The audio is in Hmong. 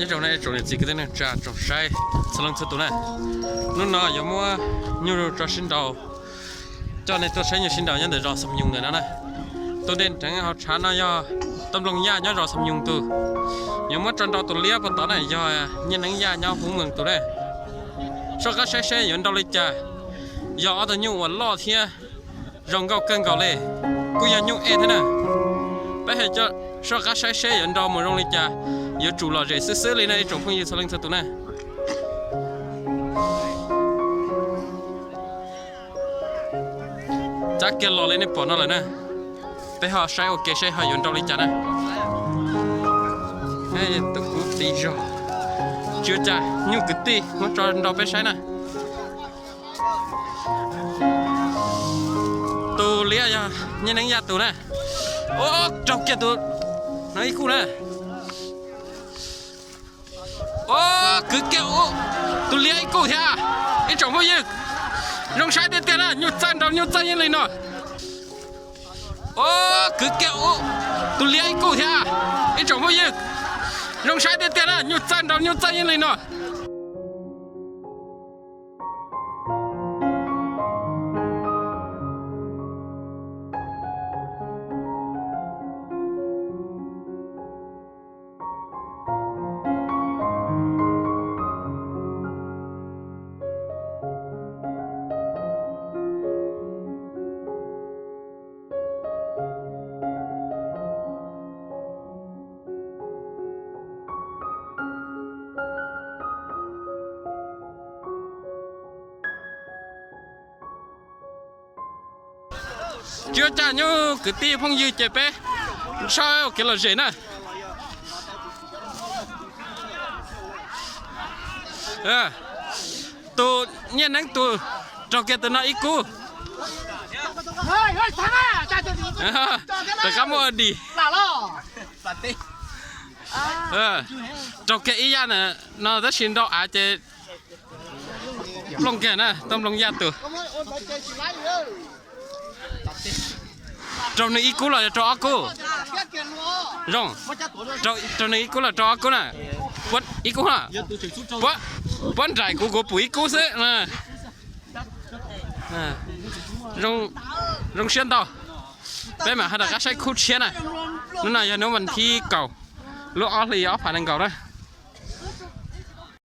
Nyob zoo nej tsoom niam txiv kwv tij neej tsa tsoom saib txhua leej txhua tus na. Hnub no yuav muab nyuj tso sib nraus, coj nej tuaj saib nyuj sib nraus nyob ntawm zos Xoo Nyoos ntawm no na. Tus dej nreev hauv tshav no yog Tooj Nplooj Yaj nyob zos Xoo Nyoos tus. Yuav muab tso nrau tus liab puag tod na yog Nyiaj Neeb Yaj nyob Hmoob Mees tus na. Soj qab saib seb yuav nrau li cas. Yog ob tug nyuj uas loj thiab zoo nkauj kawg nkaus li, kuj yog nyuj ej thiab na. Peb hais coj soj qab saib seb yuav nrau mus zoo li cas, yuav tsum lom zem xwb xwb li na ib tsoom phooj ywg txhua leej txhua tus na. Txav kiag los li nej pom no lawm na. Peb ho saib ua ke saib ho yuav nrau li cas na. Tus kuv tij zog, tsis ua cas, nyuj kwv tij muab tso nrau peb saib na. Tus liab yog Nyiaj Neeb Yaj tus na. Raug kiag tus no ib kub na. Kwv kiag tus liab ib kub thiab. Ib tsoom phooj ywg, zoo saib tiag tiag na, nyuj txawj nrau nyuj txawj yeej li no. Kwv kiag tus liab ib kub thiab. Ib tsoom phooj ywg, zoo saib tiag tiag na, nyuj txawj nrau nyuj txawj yeej li no. Tsis ua cas nyuj kwv tij phooj ywg ces peb saib ua kev lom zem na. Tus Nyiaj Neeb tus raug kiag tus no ib kub. Rov qab muaj ua dim. Raug kiag ib yaj no tab sis nrau av ces plooj kiag na, Tooj Nplooj Yaj tus. Raug nws ib kub los yog raug ob kub? Zoo, raug nws ib kub los raug ob kub na. Ib kub, puab nraim kuv, kuv pum ib kub xwb. Zoo siab ntau. Peb mam ho rov qab saib khub tshiab na. Hnub no yog hnub vas thib kaum, lub ob hlis ob phav nees nkaum na.